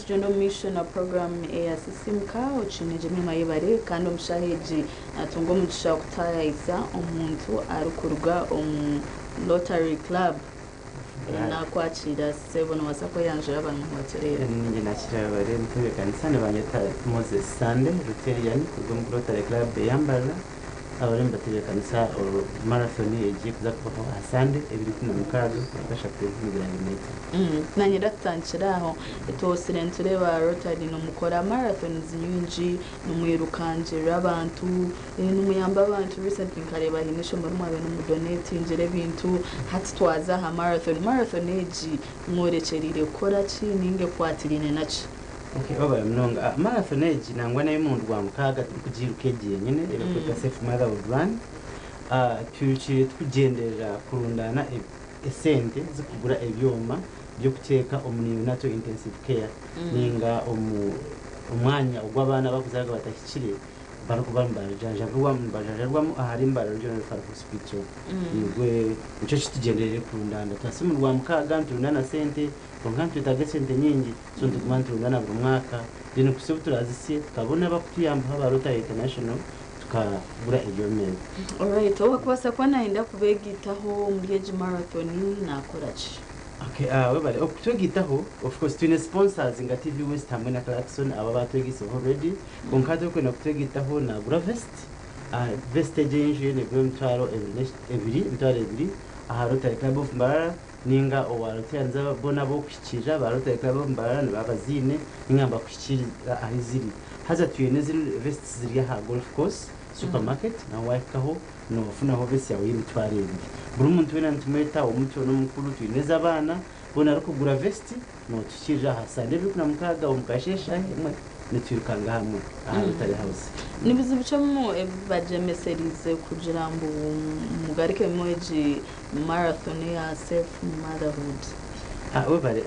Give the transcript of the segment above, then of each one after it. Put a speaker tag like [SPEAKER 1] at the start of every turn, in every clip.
[SPEAKER 1] Nitugyenda omu maisho na puroguraamu eya Sisiimuka Okiine Jemimah Ayebare kandi omu shaaha egi natunga omugisha kutaayaayisa omuntu arikuruga omu Rotary Club. Nakwakiira sebo nobaasa kweyanjura abantu nibatureeba.
[SPEAKER 2] Niinye nakira abari omutebeekanisa nibanyeta Moses Sande Rotarian kuruga omu Rotary Club eya Mbarara. Abariyo nibatebeekanisa marathon egi erikuza kubaho aha Sande 26 Okwakashatu 2025.
[SPEAKER 1] Nanye tutandikire aho. Twosire nitureeba Rotary nimukora marathons nyingi, nimwirukangirira abantu, nimuyamba abantu. Recently nkareeba haine eishomero mwabaire nimudonatingira ebintu. Hati twaza aha marathon. Marathon egi mworekyereire kukora ki ninga ekwatiraine naki?
[SPEAKER 2] Okay, webale munonga. Marathon egi nangwa n'ey'omurundi gwa mukaaga turikugiiruka egi yenyine erikwetwa Safe Motherhood Run. Twirukire turikugyenderera kurundaana esente zikugura ebyoma by'okuteeka omu neonatal intensive care ninga omu omwanya ogu abaana abarikuzaarwa batahikire barikuba nibajanjabirwamu ahari Mbarara Regional Referral Hospital. Nigwe nikyo ekitugyendereire kurundaana. Twahitsya omu Rwamukaaga niturundaana sente kwonka nitwetaaga esente nyingi so nituguma niturundaana buri mwaka then kuhitsya obu turaazisye tukabona abakutuyambaho aba Rotary International tukagura ebyoma ebi.
[SPEAKER 1] Alright, owakubaasa kuba nayenda kubeegaitaho omuri egi marathon naakora ki?
[SPEAKER 2] Okay, webale okutwegaitaho. Of course twine sponsors nka TV West hamwe na Clarkson abo abatwegiiseho already, kwonka hati orikwenda kutwegaitaho nagura vest. Vest egyo ey'enju ye negura emitwaro ebiri ebiri 20,000 aha Rotary Club of Mbarara ninga owa Rotarians boona ab'okuhikiirira ba Rotary Club of Mbarara nibaba baziine ninga nibakuhikiirira ahu ziri. Haza twine ezindi vests ziri aha Golf Course Supermarket naho wahikaho Noofunaho vesi yaawe y'emitwaro ebiri. Buri muntu weena nitumweta, omuto n'omukuru, twine ez'abaana, boona arikugura vesiti, nootuhikiirira aha Sande 26 omu kasheeshe shaaha emwe, nitwirukanga hamwe aha Rotary House.
[SPEAKER 1] Ni bizibu ki ebimwe ebibagyemesereize kugira ngu mugarukemu egi marathon eya Safe Motherhood?
[SPEAKER 2] Webale.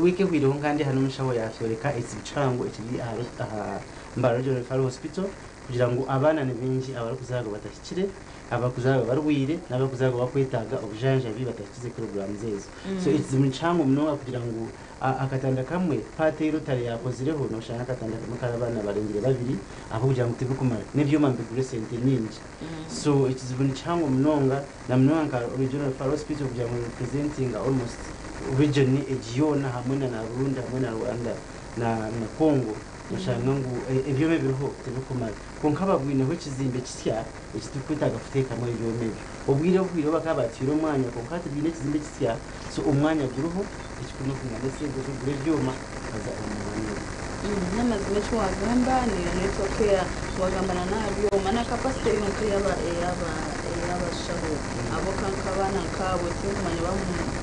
[SPEAKER 2] Wiiki ehweireho nkaba ndi aha n'omushaho yaatworeka ekizibu kihango ekiri aha Mbarara Regional Referral Hospital kugira ngu abaana ni baingi abarikuzaarwa batahikire, abarikuzaarwa barwaire n'abarikuzaarwa barikwetaaga obujanjabi batahikize kilograms ezo. So ekizibu ni kihango munonga kugira ngu akatanda kamwe paati ei Rotary yaakozireho nooshanga akatanda kamwe kariho abaana barengire babiri ahabw'okugira ngu tibirikumara n'ebyoma nibigura esente nyingi. So ekizibu ni kihango munonga na munonga nka Regional Referral Hospital kugira ngu nerepresentinga almost region egi yoona hamwe na Burundi hamwe na Rwanda na Congo. Noshanga ngu ebyoma ebiriho tibirikumara. Kwonka babwineho ekizimbe kisya eki turikwetaaga kuteekamu ebyoma ebyo. Obwire obuhweireho bakaba baatwire omwanya kwonka hati twine ekizimbe ekisya so omwanya guriho, ekikuru n'okumanya esente z'okugura ebyoma tukaza omu mwanya ogwo.
[SPEAKER 1] N'amazima eki waagamba neonatal care waagamba na n'aha byoma na capacity yonka ey'abashaho abo ka nk'abaana nkaabo tinkumanya oba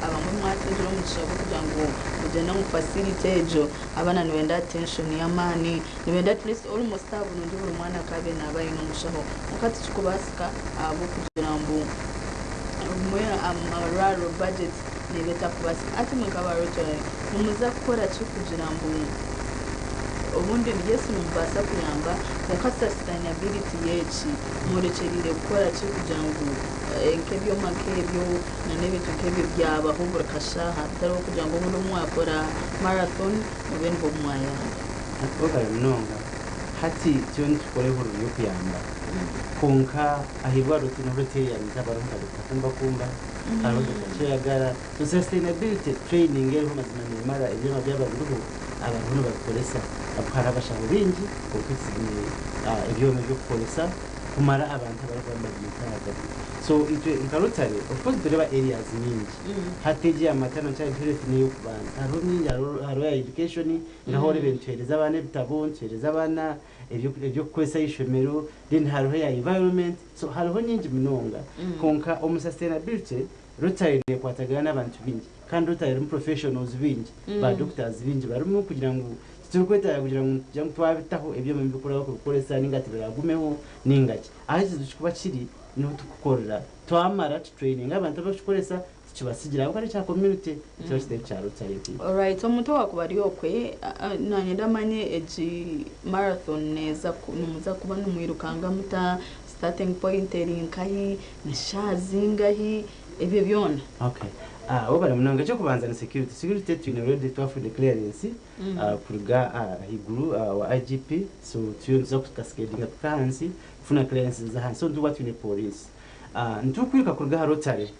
[SPEAKER 1] abamwe mwatungire omugisha gw'okugira ngu mugyende omu facility egyo. Abaana nibenda attention y'amaani, nibenda at least almost aha burungi buri mwana akaabaire naaba aine omushaho. Kwonka tikikubaasika ahabw'okugira ngu obumwe amarwariro budget neeba etakubaasika. Hati imwe nk'aba Rotary nimuza kukora ki kugira ngu obundi yes nimubaasa kuyamba kwonka sustainability y'eki mworekyereire kukora ki kugira ngu nk'ebyoma nk'ebyo n'ebintu nk'ebyo byabaho buri kashaaha bitariho kugira ngu obundi obu mwakora marathon mube nibwo mwayanga.
[SPEAKER 2] Webare munonga. Hati turiyo nitukora ehururu y'okuyamba kwonka ah'eirwariro twine Rotarians abariho nka Dokita Kumbakumba, hariho Dokita Kyeyagara. So sustainability training eriho mazima nemara ebyoma byaba biriho abariho nibabikoresa ahabw'okuba hariho abashaho baingi kwonka ekizibu ni ebyoma eby'okukoresa kumara abantu abarikuba nibabyetaaga. So itwe nka Rotary of course nitureeba areas nyingi. Hati egi eya maternal child health n'ey'okubanza. Hariho mingi, hariho eya education, nkaho oreebe nituheereza abaana ebitabo, nituheereza abaana eby'okukoresa aha ishomero, then hariho eya environment, so hariho nyingi munonga. Kwonka omu sustainability, Rotary neekwatagana n'abantu baingi kandi Rotary erimu professionals baingi, ba doctors baingi barimu kugira ngu titurikwetaaga kugira ngu nitugira ngu twabitaho ebyoma ebi barikukoresa ninga tibiraagumeho ninga ki. Ahu ekizibu kirikuba kiri niho turikukorera. Twamara tutureyininga abantu abarikukikoresa tukibatsigira ahabw'okuba n'ekya community nikiba kitari ekya Rotary.
[SPEAKER 1] Alright, omuntu owaakuba ari okwe nanyenda amanye egi marathon neeza nimuza kuba nimwirukanga muta, starting point eri nkahi, ni shaaha zingahi, ebyo byona.
[SPEAKER 2] Okay. Ah, webale munonga. Ekyokubanza ni security. Security twine already, twafuna clearance kuruga ahaiguru wa IGP, so turiyo nituza kucascadinga kuhika ahansi kufuna clearance z'ahansi. So nituba twine police. Nitukwiruka kuruga aha Rotary,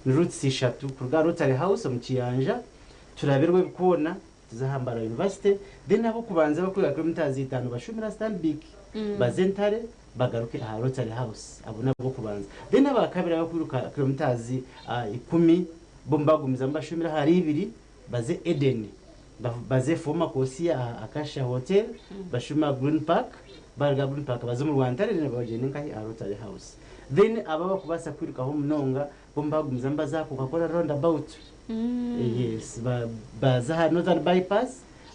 [SPEAKER 2] ni routes ishatu: kuruga aha Rotary House omu Kiyanja, turabirwe ebikoona, tuze aha Mbarara University, then abokubanza bakwiruka kilometers 5 bashumira Stanbic, baze Ntare, bagaruke aha Rotary House. Abo nabo kubanza. Then abakabiri abakwiruka kilometers 10, bo mbagumizamu bashumira ahari ibiri, baze Eden, baze former Kosia aha Acacia Hotel, bashuma Green Park, baruga Green Park baze omu Rwantare, then bagyende nkahi? Aha Rotary House. Then aba abakubaasa kwirukaho munonga, bo mbagumizamu baza aha Coca-Cola roundabout. Yes, baza aha Northern Bypass,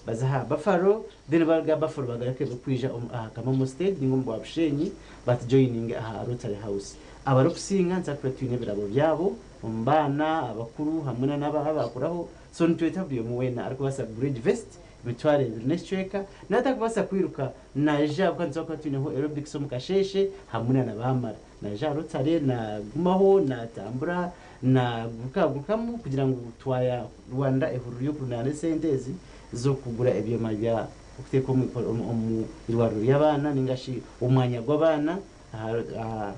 [SPEAKER 2] baza aha Buffalo, then baruga Buffalo bagaruke kwija aha Kamomo Stage ninga omu Bwabushenyi, batujoininge aha Rotary House. Abarikusinga nituza kuba twine ebirabo byabo omu baana abakuru hamwe na n'abakuraho. So nitweta buri omwe weena arikubaasa kugura egi vest 20,000 n'ekicweka, n'atakubaasa kwiruka naija, ahabw'okuba nituza kuba twineho aerobics omu kasheeshe hamwe na nabaamara. Naija aha Rotary, nagumaho natambura, nagurukagurukamu kugira ngu twaya Rwanda ehururu y'okurundaana esente ezi z'okugura ebyoma bya okuteeka omu irwariro ry'abaana ningashi omwanya gw'abaana aha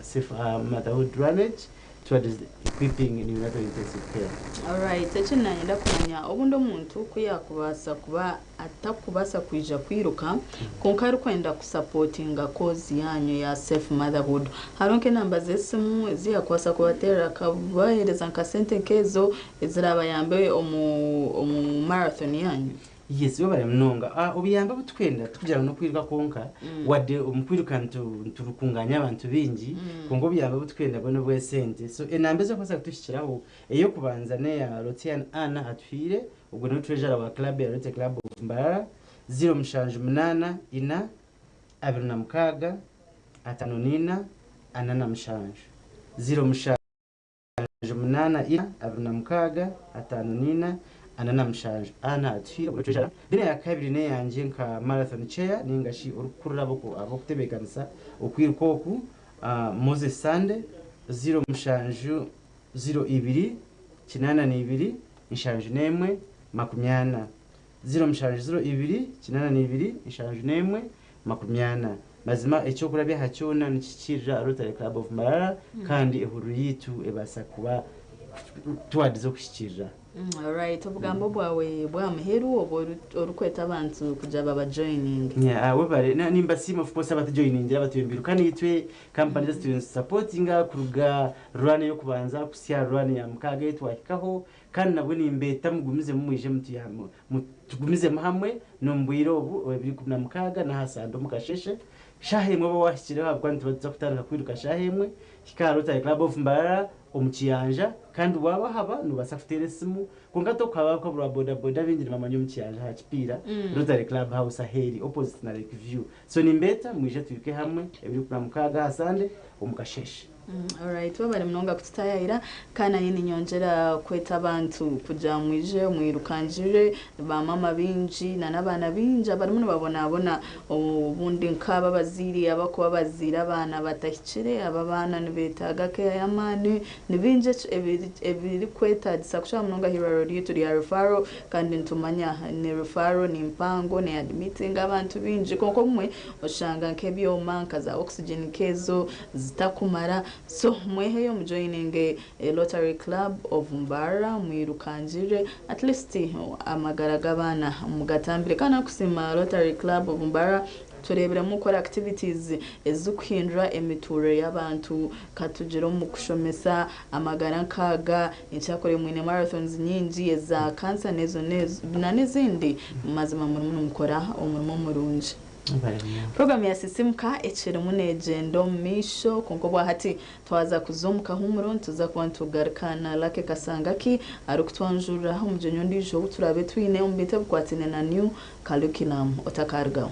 [SPEAKER 2] safe motherhood drainage towards equipping neonatal intensive care.
[SPEAKER 1] Alright, eki nayenda kumanya, obundi omuntu ku yakubaasa kuba atakubaasa kwija kwiruka, kwonka arikwenda kusupportinga cause yanyu ya safe motherhood, hariho nk'enamba z'esimu ezi yakubaasa kubateerera akabaheereza nka sente nk'ezo ezirabayambe omu marathon yanyu?
[SPEAKER 2] Yes, webale munonga. Obuyambi obutukwenda tikugira ngu n'okwiruka kwonka, wadde omu kwiruka niturukunganya abantu bingi, kwonka obuyambi obutukwenda bwo n'obw'esente. So enamba ez'okubaasa kutuhikiraho, ey'okubanza n'eya Rotian Anna Atuhaire, ogwo niwe treasurer wa club ya Rotary Club of Mbarara, 0784 26 54 47, 0784 26 54 47, Anna Atuhaire, ogwo treasurer. Then eya kabiri n'eyangye nka marathon chair ninga shi orikukurira ab'okutebeekanisa okwiruka oku, Moses Sande, 0702 82 71 40, 0702 82 71 40. Mazima ekyokurabya aha kyona nikikirira Rotary Club of Mbarara, kandi ehururu yiitu ebaasa kuba tuwadiza okuhikirira.
[SPEAKER 1] Alright, obugambo bwawe bwa muheru obu orikweta abantu kugira babajoininge.
[SPEAKER 2] Yeah, webale. Nimbasiima of course abatujoiningira, abatwembiruka nitwe, kampani ezitunsupportinga kuruga run y'okubanza kusya run ya mukaaga ei twahikaho. Kandi nabwo nimbeeta mugumizemu mwije tugumizemu hamwe n'omu bwire obu 2016 n'aha Sande omu kasheshe shaaha 1. Oba wahikireho, ahabw'okuba nituba tuza kutandika kwiruka shaaha 1. Hika aha Rotary Club of Mbarara omu Kiyanja, kandi waaba haba nobaasa kuteera esimu, kwonka tokuhaba kuhabura boda boda bingi nibamanya omu Kiyanja aha Kipiira, Rotary Club House aheeri opposite na Lake View. So nimbeeta mwije twiruke hamwe 2016 aha Sande omu kasheshe.
[SPEAKER 1] Alright, webale munonga kututayayira. Kandi naye ninyongyera kweta abantu kugira mwije mwirukangire bamama bingi na n'abaana bingi abarimu nibabonabona, obundi nk'aba abazaire abakuba baziire abaana batahikire. Aba abaana nibetaaga care y'amaani, ni bingi ebirikwetagisa kukira munonga ah'irwariro ryaitu rya referral. Kandi nitumanya ni referral ni mpango, ni admitting abantu bingi, kwonka obumwe oshanga nk'ebyoma nka za oxygen nk'ezo zitakumara. So mweheyo mujoininge Rotary Club of Mbarara, mwirukangire, at least amagara g'abaana mugatambire. Kandi nakusiima Rotary Club of Mbarara, tureebiremu kukora activities ezikuhindura emiturire y'abantu, katugire omu kushomesa amagara nkaaga enkyakore. Mwine marathons nyingi eza kansa nezo na n'ezindi. Mazima murimu nimukora omurimo murungi. Programu ya Sisimuka ekirimu neegyenda omu maisho, kwonka obwahati twaza kuza omu kahumuro. Nituza kuba nitugaruka na Lake Kasangaki arikutwanjurira omugyenyi ondiijo ou turaabe twine omu bintu ebikwataine na new curriculum. Otakarugaho.